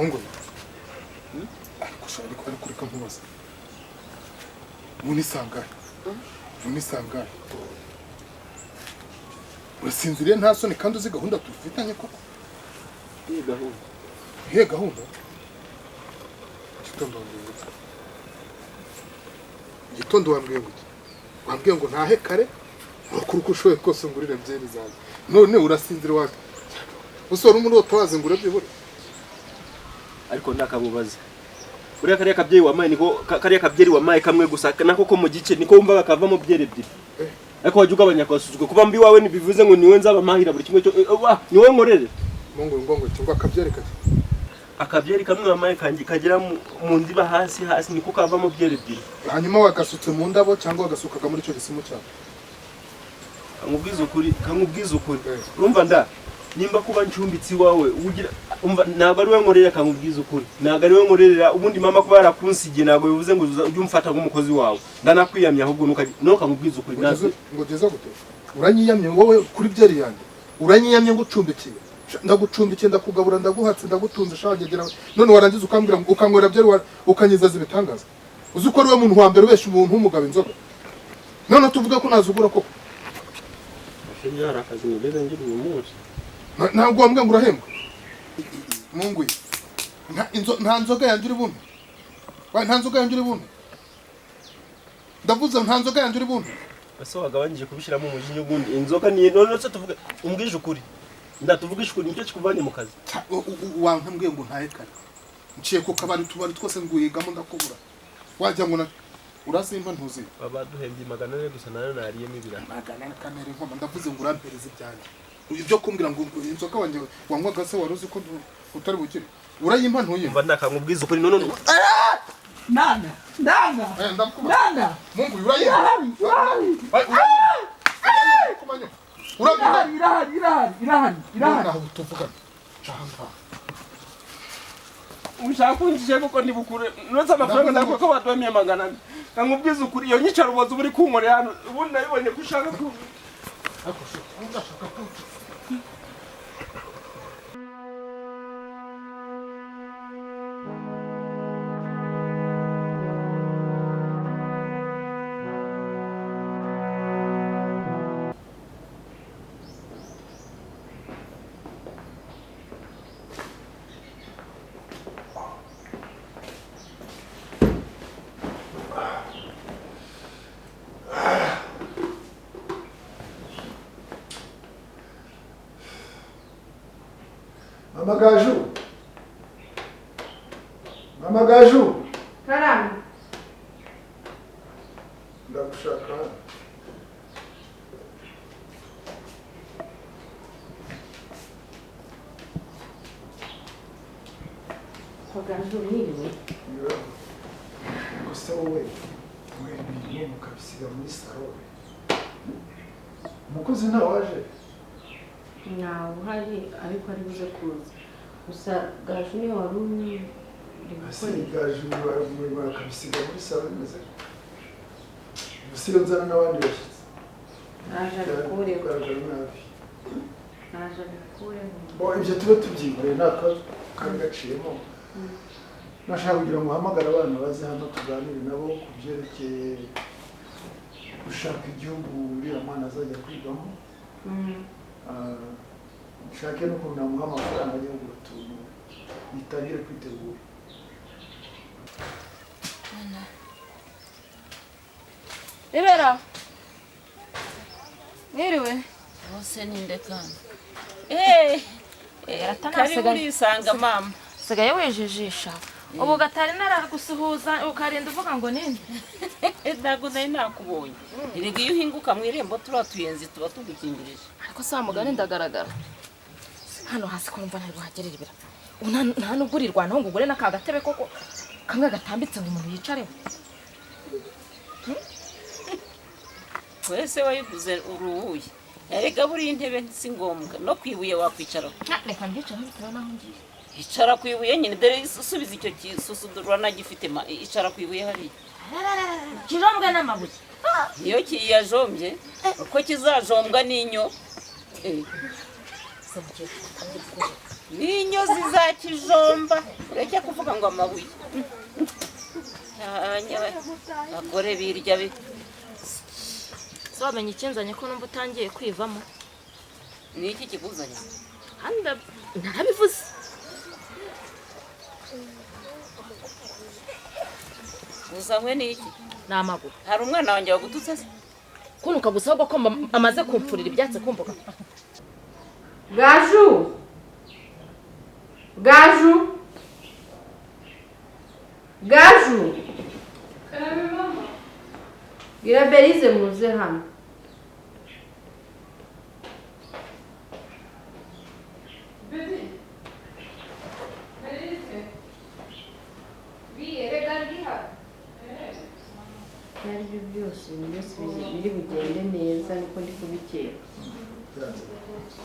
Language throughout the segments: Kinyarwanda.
Mungu, ariko sha, ariko reka nkubaze, ubu ni sangahe? Ubu ni sangahe? Urasinziriye, nta soni, kandi uzi gahunda dufitanye koko? Iyi gahunda? Iyihe gahunda? Igitondo wambwiye ngo iki? Igitondo wambwiye ngo iki? Wambwiye ngo ntahe kare, urakora uko ushoboye kose ngurire byeri zanjye, none urasinzira. Wawe usora umurota wazi ngo byibure. Ariko ndakamubaza, buriya kariya kabyeyi wamaye niko kariya kabyeri wamaye kamwe gusa, nako ko mu gice niko wumvaga kavamo byeri ebyiri? Ariko wajya ugabanya akasuzuguro. Kuba mbi wawe ntibivuze ngo niwe nzaba mpahira buri kimwe cyo, wa niwe nkorere. Mungu, ngo ngo akabyeri kake? Akabyeri kamwe wamaye kanjye kagera mu ndiba hasi hasi, niko kavamo byeri ebyiri. Hanyuma wagasutse mu ndabo cyangwa wagasukaga muri icyo gisimu cyawe? Kankubwiza ukuri, kankubwiza ukuri. Eh. Urumva nda nimba kuba ncumbitse iwawe ugira, umva, ntabwo ari we nkorera. Kankubwiza ukuri, ntabwo ari we nkorera. Ubundi mama kuba yarakunsigiye ntabwo bivuze ngo ujye umfata nk'umukozi wawe. Ndanakwiyamye ahubwo ntukajye no kankubwiza ukuri. Ngo ngo ugeze gute? Uranyiyamye wowe kuri byeri yanjye? Uranyiyamye ngo ucumbikiye? Ndagucumbikiye, ndakugabura, ndaguhatse, ndagutunze shagegera, none warangiza ukambwira ngo ukanywera byeri, ukanyizaza ibitangaza. Uzi ko ari we muntu wa mbere ubesha umuntu w'umugabo inzoga? None tuvuge ko nazugura koko? Hari akazi nigeze ngira uyu munsi? Ntabwo wambwiye ngo urahembwa? Mungu, nta nzoga yanjye uri bumpe. Nta nzoga yanjye uri bumpe, ndavuze, nta nzoga yanjye uri bumpe. Ese wagabanyije kubishyiramo umujinya? Ubundi inzoga ni none se tuvuge, umbwije ukuri, ndatuvugisha ukuri, nicyo kikuvanye mu kazi? Wankambwiye ngo ntahe kare, nciye ku kabari, utubari twose nguhigamo ndakubura, wagira ngo urazimpa ntuzi. Baba duhembye 400 gusa, nayo nariyemo ibirayi. 400 kamere nkoma. Ndavuze ngo urampereza ibyanjye. Ibyo kumbwira ngo inzoga wanjye wanywaga se wari uzi ko utari bukire? Urayimpa ntuyimpa? Umva, ndakangubwiza ukuri none. Ndanga, ndanga. Eh, ndakuma. Ndanga. Mungu, urayimpa? Irahari, irahari. Ay, urayimpa kumanyo? Urayimpa? Irahari, irahari, irahari, irahari, irahari. Naho tuvugana cyangwa? Ushaka kunjije kuko ndibukure nonse amafaranga ndakwe ko baduhembye 400. Kankubwiza ukuri, iyo nyicarubozo uba uri kunkorera hano, ubundi nabibonye ko ushaka ku Ariko se ndashaka ko Mama Gaju, Mama Gaju. Karame. Ndagushaka hano. Gaju, mwiriwe. Gusa wowe ibintu mukabisiga muri salo, umukozi ntawaje? Ntawe uhari, ariko ari buze kuza. Gusa Gaju niwe wari uri Ese gukoresha. Gaju bakabisiga muri salo bimeze gusa, iyo nzana n'abandi bashyitsi Naje abikureho. kugaragara nabi. Naje abikureho. Bo, ibyo tube tubyihoreye, nta kari gaciyemo. Nashaka kugira ngo uhamagare abana baze hano tuganire nabo ku byerekeye gushaka igihugu uriya mwana azajya kwigamo. Ah, nshake n'ukuntu namuha amafaranga ajya kugura utuntu yitangire kwitegura. Rebera. Mwiriwe. Bose ninde kandi? Eh, karibu, urisanga mama. Sigaye wijijisha. Ubu gatari naragusuhuza ukarinda uvuga ngo ninde? Ntabwo nari nakubonye. Erega iyo uhinguka mu irembo turiya tuyenzi tuba tugukingirije. Ariko si wa mugani, ndagaragara. Hano hasi ko numva ntari buhagerere ibira. Ubu nta nubwo urirwanaho ngo ugure n'aka gatebe koko kamwe gatambitse ngo umuntu yicareho. Wese wayiguze uruwuye. Erega buriya intebe si ngombwa, no ku ibuye wakwicaraho. Reka mbyicareho bitewe n'aho ngiye. Icara ku ibuye nyine, dore usubiza icyo kisusudurwa nagifite ma, icara ku ibuye hariya. Kijombwe n'amabuye. Iyo kiyajombye, uko kizajombwa n'inyo. N'inyo zizakijomba, ureke kuvuga ngo amabuye. Abagore birya bi. Se wamenya ikinzanye ko numva utangiye kwivamo? Ni iki kikuzanye? Hano narabivuze. Uzanywe n'iki? Ni amaguru. Hari umwana wanjye wagututse se? Kunuka gusa ahubwo ko amaze kumfurira ibyatsi kumbuga. Gaju! Gaju! Gaju! Bwira Berize muze hano. Ibyo ari byo byose, ibintu byose biri bugende neza, niko ndi kubikeka. Byanze bikunze.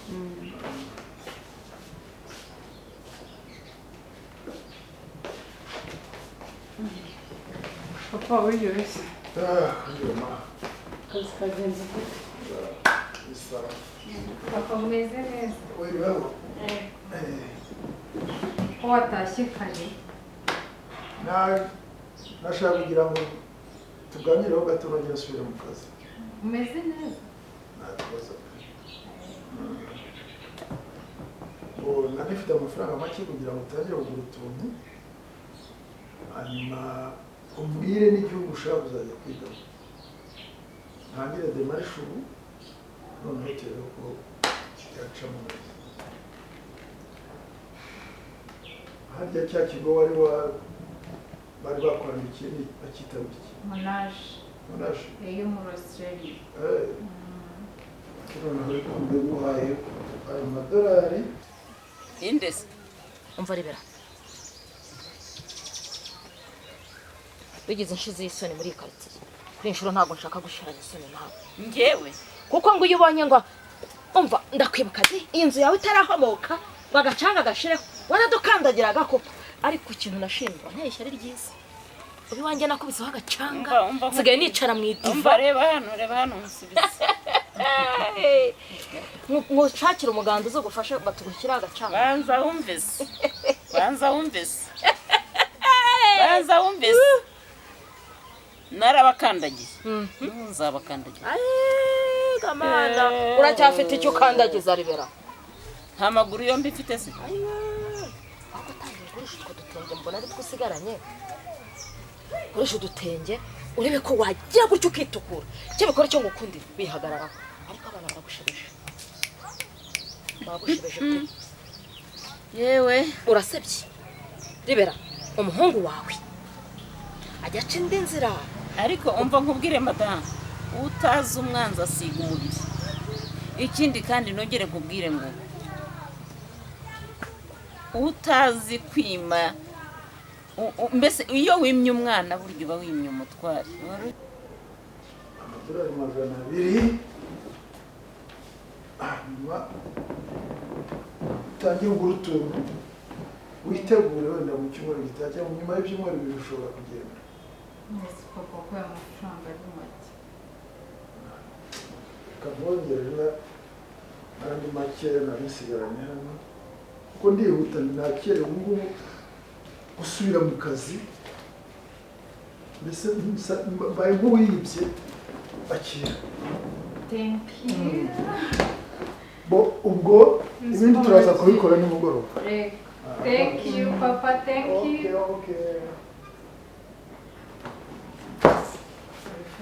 Papa, wiriwe se? Ah, njyoma. Akazi kagenze gute? Isaha. Papa, mumeze neza? Wiriweho. Ko watashye kare? Nashaka kugira ngo tuganireho gato, nongere nsubire mu kazi. Umeze neza? Nta kibazo pe. Ubu nari mfite amafaranga make kugira ngo utangire kugura utuntu, hanyuma umbwire n'igihugu ushaka kuzajya kwigamo, ntangire démarche ubu, noneho turebe ko byacamo neza. Harya cya kigo wari wa bari bakwandikiye ni bacyita iki? Monash. Monash. Yo muri Australia. Eh, noneho mbiguhaye ayo madolari. Inde se? Umva rebera. Bigize inshizi y'isoni muri iyi karitsiye. Kuri iyi nshuro ntabwo nshaka gushirana isoni nawe. Njyewe? Kuko ngo iyo ubonye ngo umva, ndakwibuka ati iyi nzu yawe itarahomoka ngo agacanga gashireho, waradukandagiraga koko. Ariko ikintu nashinjwa, nteye ishyari ryiza. Ubu iwanjye nakubiseho agacanga, Umva, umva, nsigaye nicara mu idiva. Umva, reba hano, reba hano unsubize. Nkushakire umuganda uzagufashe batugushyiraho agacanga. Banza wumve se. Banza wumve se. Banza wumve se. Narabakandagiye. N'ubu nzabakandagira. Ayi, Kamana, uracyafite icyo ukandagiza Ribera? Nta maguru yombi mfite se? Ahubwo tangira ugurisha utwo dutenge, mbona ari two usigaranye. Ugurisha udutenge urebe ko wagira gutyo ukitukura. Icyo bikora cyo ngukundira bihagararaho. Ariko abana baragushebeje. Baragushebeje pe. Yewe. Urasebye. Ribera, umuhungu wawe ajya aca indi nzira. Ariko umva nkubwire madamu, utazi umwanzi asiga umubiri. Ikindi kandi nongere nkubwire ngo utazi kwima, mbese iyo wimye umwana burya uba wimye umutware. Amadolari 200, hanyuma utangire ugura utuntu, witegure wenda mu cyumweru gitaha cyangwa nyuma y'ibyumweru 2 ushobora kugenda. Mbese papa, ko aya mafaranga ari make? Reka nkongerera n'andi makeya nari nsigaranye hano, kuko ndihuta nakere ubu ngubu gusubira mu kazi, mbese mbaye nk'uwiyibye. Akira. Thank you. Bo ubwo ibindi turaza kubikora nimugoroba. Reka. Thank you papa, thank Okay. you. Okay.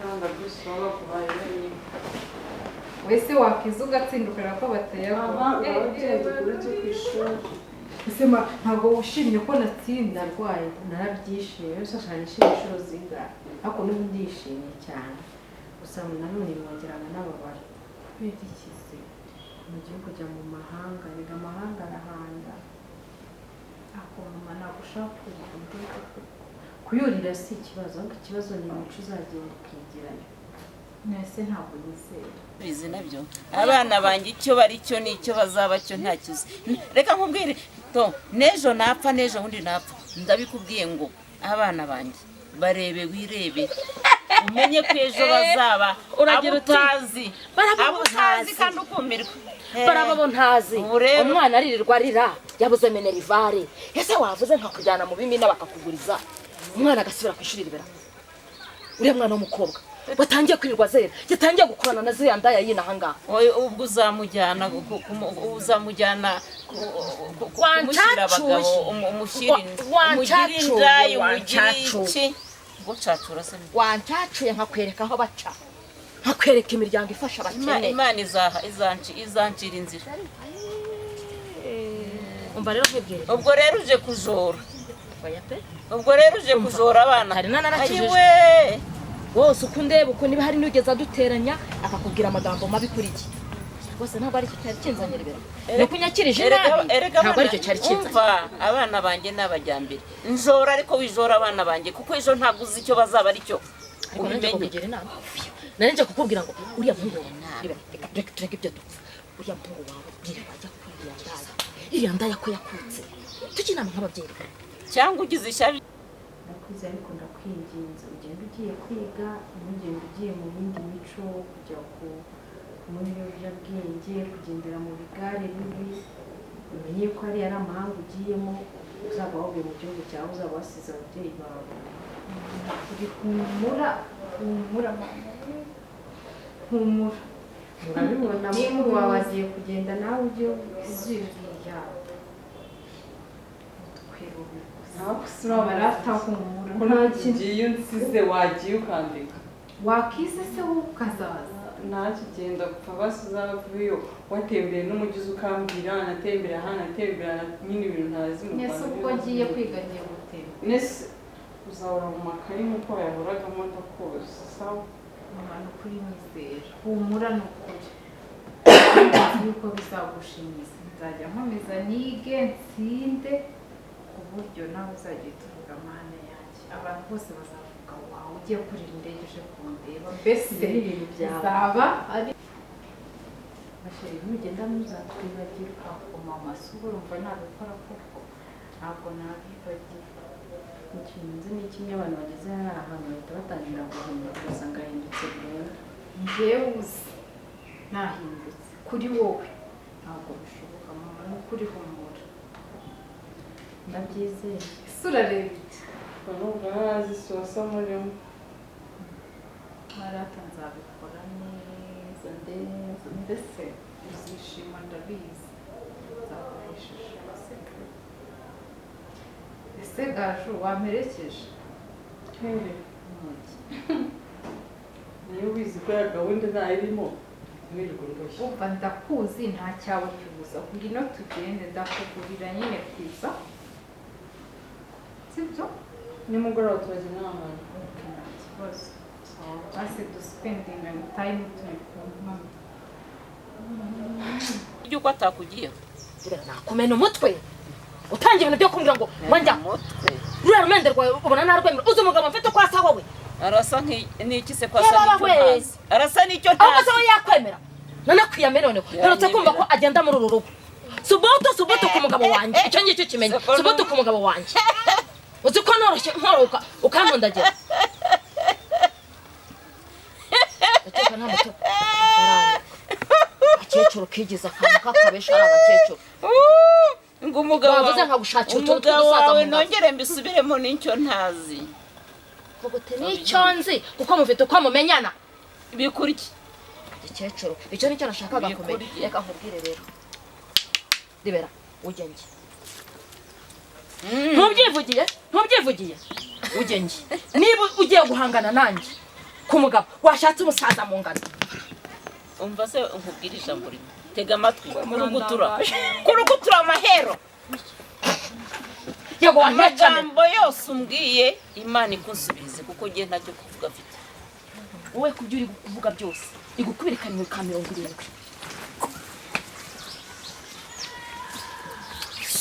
Amafaranga byose baba baguhaye wenyine. Wese wakiza ugatsinda ukareba ko batayaguha. Aha, ngaho genda ugure ibyo ku ishuri. Ese ma, ntabwo wishimye ko natsinze? Ndarwaye, narabyishimiye, yose ashaka nishimye inshuro zingahe, ariko n'ubu ndishimye cyane, gusa nanone nkongera nkanababara. Kubera iki se? Mugiye kujya mu mahanga, rega amahanga arahanda. Ako mama, ntabwo ushaka kurira indege? Kuyurira si ikibazo, ahubwo ikibazo ni imico uzagenda ukigirayo. Mwese ntabwo nizera. Bizi nabyo, abana banjye icyo bari cyo n'icyo bazaba cyo ntakizi. Reka nkubwire to, n'ejo napfa, n'ejo bundi napfa, ndabikubwiye ngo abana banjye barebe wirebe. Umenye ko ejo bazaba Uragira abo uti, utazi, baraba abo utazi ntazi. kandi ukumirwa. Barababo ntazi. Ubu rero- Umwana aririrwa arira yabuze minerval. Ese wavuze nkakujyana mu bimina bakakuguriza, umwana agasubira ku ishuri? Ribera, uriya mwana w'umukobwa watangiye kwirirwa zera, yatangiye gukorana na ziriya ndaya yina ahangaha. Oye, ubwo uzamujyana kumushyira abagabo, umushyira umugire indaya, umugire Wancacuye. iki ngo cacura se? Wancacuye nkakwereka aho baca, nkakwereka imiryango ifasha abakene. Imana izaha izancira inzira. Umva rero nkwibwire. Ubwo rero uje kujora. Oya pe. Ubwo rero uje kujora abana. Hari n'anarakijijwe. Ayiwe! Wose uko undeba uko, niba hari n'ugeze aduteranya akakubwira amagambo mabi kuri iki, rwose ntabwo aricyo cyari kinzanye. Ribera, ni uko unyakirije nabi. Erega Ntabwo aricyo cyari kinzanye. Umva, abana banjye ni abajyambere. Njora, ariko wijora abana banjye, kuko ejo ntabwo uzi icyo bazaba ari cyo. Ariko nanjye Ubimenye. kukugira inama, nari nje kukubwira ngo uriya muhungu wawe, Ribera, reka reka tureke ibyo dupfa, uriya muhungu wawe yirirwa ajya kuri iriya ndaya, iriya ndaya ko yakutse. Tujye inama nk'ababyeyi. Cyangwa ugize ishyari. Ndakuze, ariko ndakwinginze, ugenda ugiye kwiga, ntugende ugiye mu yindi mico, kujya ku mu biyobyabwenge, kugendera mu bigare bibi. Umenye ko hariya ari amahanga ugiyemo, uzaba wavuye mu gihugu cyawe, uzaba wasize ababyeyi bawe. Uri humura, humura mama, humura. Urabibona, mukuru wawe agiye kugenda, nawe ujye uzibwira. Marata, humura, nta kintu. Ugiye unsize, wagiye ukandika. Wakize se wowe ukazaza? Ntacyo, ugenda gupfa basi, uzavayo watembeye n'umujyi, uza ukambwira natembera aha, natembera aha, nyine ibintu ntazi mu Nese Rwanda. ubwo ngiye kwiga ngiye gutembera? Nese uzahora mu makayi nk'uko wayahoragamo? Ndakuzi, sawa? Mama, ni ukuri nyizera, humura, ni ukuri nzi yuko bizagushimisha. Nzajya nkomeza nige nsinde, ku buryo nawe uzajya uhita uvuga amahane yanjye, abantu bose bazavuga wawe ugiye kurira indege uje kundeba mbese. Ni ibintu byawe. Bizaba ari Basheri, nugenda ntuzatwibagirwa. Ntabwo mama, si ubu urumva nabikora koko? Ntabwo nabibagirwa. Ikintu nzi ni kimwe, abantu bageze hariya ahantu bahita batangira guhinduka, ugasanga yahindutse burundu. Njyewe uzi nahindutse kuri wowe? Ntabwo bishoboka mama, ni ukuri, humura. Ndabyizeye. Ese urareba iki? Numva ntazi isosa murimo. Marata, nzabikora neza neza, mbese uzishima, ndabizi, nzaguhesha ishema sibyo? Ese Gaju, wamperekeje? Hehe? Umujyi. Niyo ubizi ko ya gahunda ntayirimo, ntiwirirwe ndoshye. Umva, ndakuzi, nta cyawe kibuza. Ngwino tugende, ndakugurira nyine pizza, sibyo? Nimugoroba turagenda ahantu. Okay, nta kibazo. Basi duspendinga time turi kumwe. By'uko atakugiyeho. Ribera, nakumena umutwe utangiye ibintu byo kumbwira ngo wanjya Umutwe. Ruriya rumende rwawe ubona narwemera? Uzi umugabo mfite uko asa wowe? Arasa n'iki se ko asa Yababa n'icyo we. ntazi? Arasa n'icyo Ahubwo se ntazi. we yakwemera? Nanakwiyame noneho mperutse kumva ko agenda muri uru rugo. Subutu, subutu ku mugabo wanjye, icyo ngicyo kimenye. Subutu ku mugabo wanjye. Uzi ko noroshye nkoroka ukankundagira? Ndakeka nta muto agakecuru kigize akantu k'akabesha, ari agakecuru. Ngo umugabo Wavuze wawe, nkagushakira utuntu umugabo tw'udusaza wawe mu nda. nongere mbisubiremo, n'icyo ntazi. Vuga uti nicyo nzi, kuko mufite uko mumenyana. Bikurye. Igikecuru, icyo nicyo nashakaga kumenya. Bikurye. Reka nkubwire rero Ribera, ugenge ntubyivugiye, ntubyivugiye, ugenge niba ugiye guhangana nanjye ku mugabo washatse umusaza mu ngano. Umva se nkubwire ijambo rimwe, tega amatwi. Kurugutura, kurugutura amahero. Yego, wantecane. Amagambo yose umbwiye, Imana ikunsubirize, kuko ngiye ntacyo kuvuga mfite. Wowe ku byo uri kuvuga byose igukubire karindwi ka 70.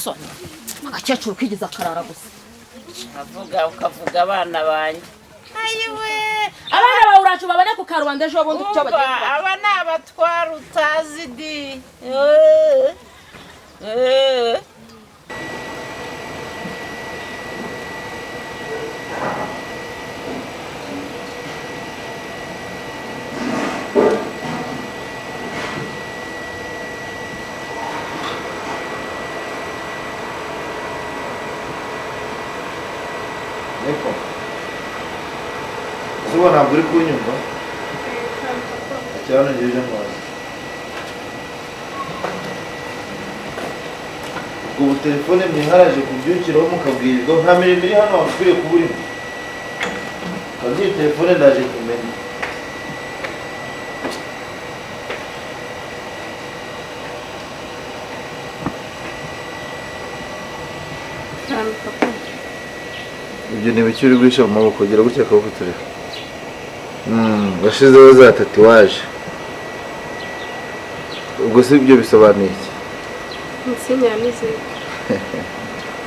Soni, agakecuru kigize akarara gusa. Avuga ukavuga abana banjye, ayiwe! Abana bawe uraje ubabone ku karubanda ejo bundi icyo Umva, bagiye kuba. Aba ni abatwara utazi di. Eh, eh. Niko. Zuba ntabwo uri kunyumva? Akira hano ngejeje amazi. Ubwo telefone mwiharaje kubyukiraho mukabwirirwa nta mirimo iri hano wakwiriye kuba urimo. Kandi iyi telefone ndaje kumenya. Ibyo ni ibiki uri guhisha mu maboko gira gutya akaboko tureba. Washizeho za tatuwaje. Ubwo se ibyo bisobanuye iki? Insinya ya muzika.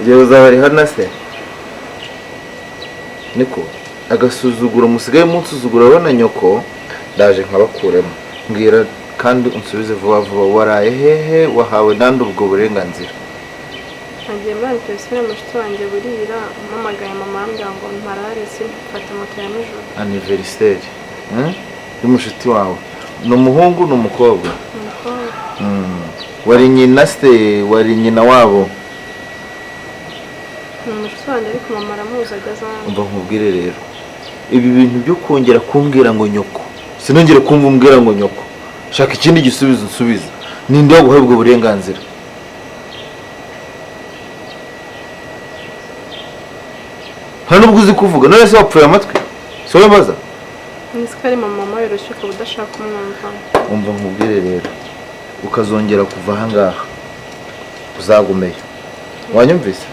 Igihe uzaba ari hano se? Niko agasuzuguro musigaye munsuzugura abona nyoko ndaje nkabakuremo. Mbwira kandi unsubize vuba vuba waraye hehe wahawe nande ubwo burenganzira? Nagiye muri anniversaire mushiki wanjye burira mpamagaye mama arambwira ngo mparare simfate moto ya nijoro. Anniversaire y'umushuti wawe ni umuhungu ni umukobwa? Umukobwa. Wari nyina se wari nyina wabo? Ni umushuti wanjye ariko mama aramuzi ajya aza. Umva nkubwire rero ibi bintu byo kongera kumbwira ngo nyoko sinongere kumva umbwira ngo nyoko shaka ikindi gisubizo unsubize ninde waguhaye ubwo burenganzira? Nta nubwo uzi kuvuga none se wapfuye amatwi si wowe mbaza? Nzi ko ari mama yoroshye ukaba udashaka kumwumva. Umva nkubwire rero ukazongera kuva aha ngaha uzagumeyo wanyumvise?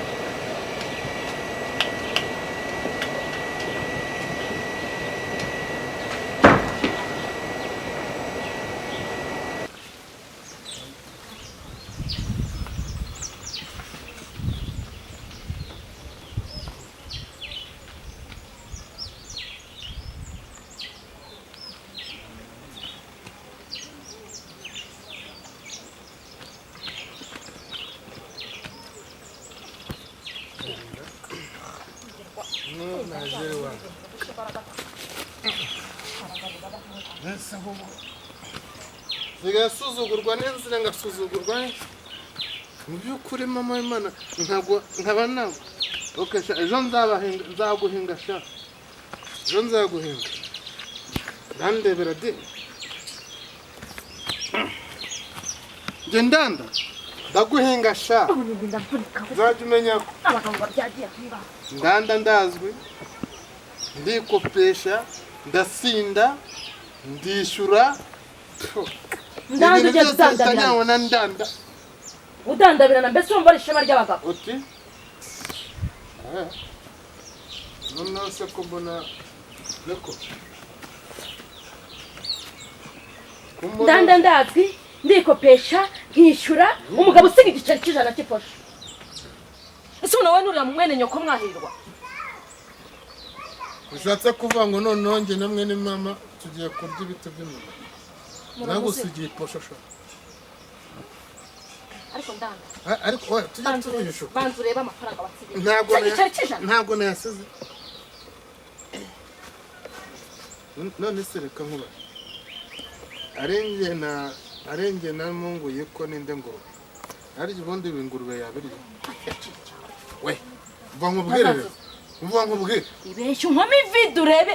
Zigasuzugurwa n'inzira ngasuzugurwa mu by'ukuri mama w'Imana ntabwo nkaba nawe. Okay, sha ejo nzabahinga nzaguhinga sha. Ejo nzaguhinga. Ndandebera de. Nge ndanda ndaguhinga sha. Nzajya umenya ko abagabo babyagiye kwiba. Ndanda ndazwi ndikopesha ndasinda ndishyura. Ndanda ujya udandabirana. Ndanda udandabirana mbese urumva ari ishema ry'abagabo. Uti noneho se ko mbona niko ndanda ndazwi ndikopesha nkishyura umugabo usiga igiceri cy'ijana cy'iposho. Ese umuntu wowe nurira mu mwene nyoko mwahirwa? Ushatse kuvuga ngo noneho njye na mwene mama tugiye kurya ibiti by'inyuma. Nagusigiye iposho sha. Ariko ndanda. Ariko oya tujye tubihisha. Banza urebe amafaranga wasigiye. Ntabwo nayasize. None se reka nkuba. Arenge na Mungu yiko ninde ngurube. Ari ubundi ingurube yabirya. We, mva nkubwire rero. Mva nkubwire. Ibeshye unkome ivide urebe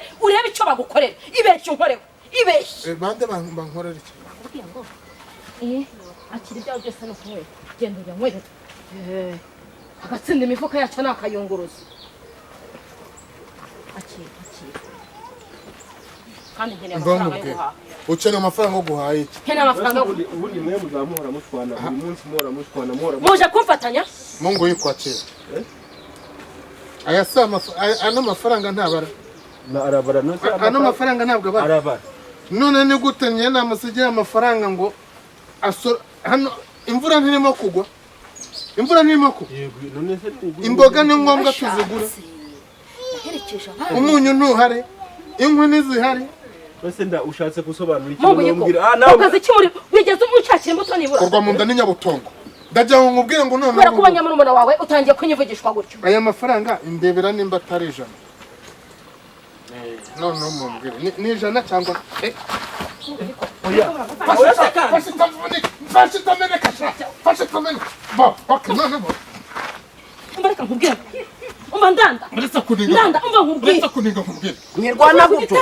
icyo bagukorera. Ibeshye unkoreho. Ibeshye. Bande bankorera iki? Bakubwiye ngo akira ibyawe byose no kunywera. Genda uyanywere. Agatsinda imifuka yacu ni akayunguruzo. Akira. Kandi nkeneye amafaranga yo guhaha. Ukeneye amafaranga yo guhaha iki? Nkeneye amafaranga yo guhaha. Ubundi mwe muzamuhora mushwana buri munsi muhora mushwana muhora. Muje kumfatanya? Mungu yikwakira. Aya si ano mafaranga ntabara. Arabara no se ano mafaranga ntabwo abara. Arabara. None ni gute njye namusigiye amafaranga ngo hano imvura ntirimo kugwa. Imvura ntirimo kugwa. Yego none se imboga ni ngombwa tuzigura. Umunyu ntuhare. Inkwi ntizihari. Bese nda ushatse gusobanura iki nongera nawe ukaze iki muri wigeze umushakira imbuto nibura. Korwa mu nda n'inyabutongo. Ndajya ngo nkubwire ngo none kubera kuba nyamurumuna wawe utangiye kunyivugishwa gutyo. Aya mafaranga indebera nimba atari ijana. None mumbwire ni ijana cyangwa oya. Fashe tameneka sha. Fashe tameneka. Ba, okay none bo. Umva reka nkubwire. Umva ndanda. Uretse kuninga. Ndanda, umva nkubwire. Uretse kuninga nkubwire. Mwirwana gutyo.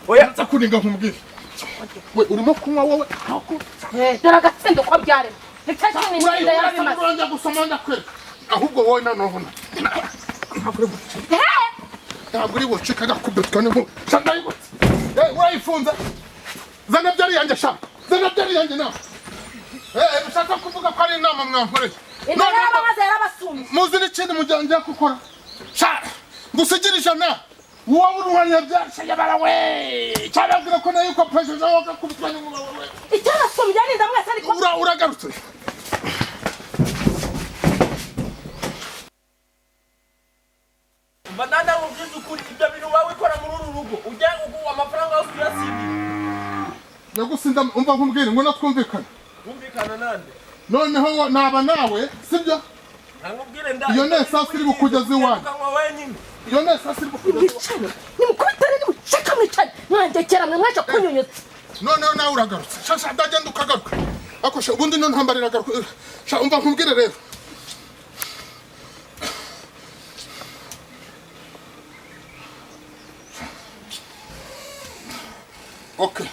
Uretse kuninga nkubwire. We urimo kunywa wowe. Dore agatsindo ko byarema. Nicyo yarasoma. Urajya gusoma ndakwereka. Ahubwo wowe noneho ntabwo uri bucike agakubitwa n'inkuba. Sha ndayibutse. Urayifunze. Zana byari yanjye sha. Zana byari yanjye nawe. Ushaka kuvuga ko ari inama mwankoreye. Inda yarabamaze yarabasumbye. Muzi n'ikindi mujyanye gukora. Sha ngusigira ijana. Wowe uruhanya byasha yabara we. Cyababwira ko nayo ko pressure zawe agakubitwa n'inkuba wowe. Icyabasumbye ni ndamwese ariko. Uragarutse. Banana ubwiza ukuri ibyo bintu wawe ikora muri uru rugo ujya ugu amafaranga yose uyasindira. Ndagusinda umva nkubwire ngo natwumvikana. Wumvikana nande? Noneho naba nawe sibyo? Nkubwire nda. Iyo nesa siri bukugeza iwanyu. Iyo nesa siri bukugeza. Mwicane. Nimukubitane nimuceka mwicane. Mwanjekera mwe mwaje kunyunyuza. Noneho nawe uragarutse. Sha ndagenda ukagaruka. Ako sha ubundi no ntambara iragaruka. Sha umva nkubwire rero. Okay.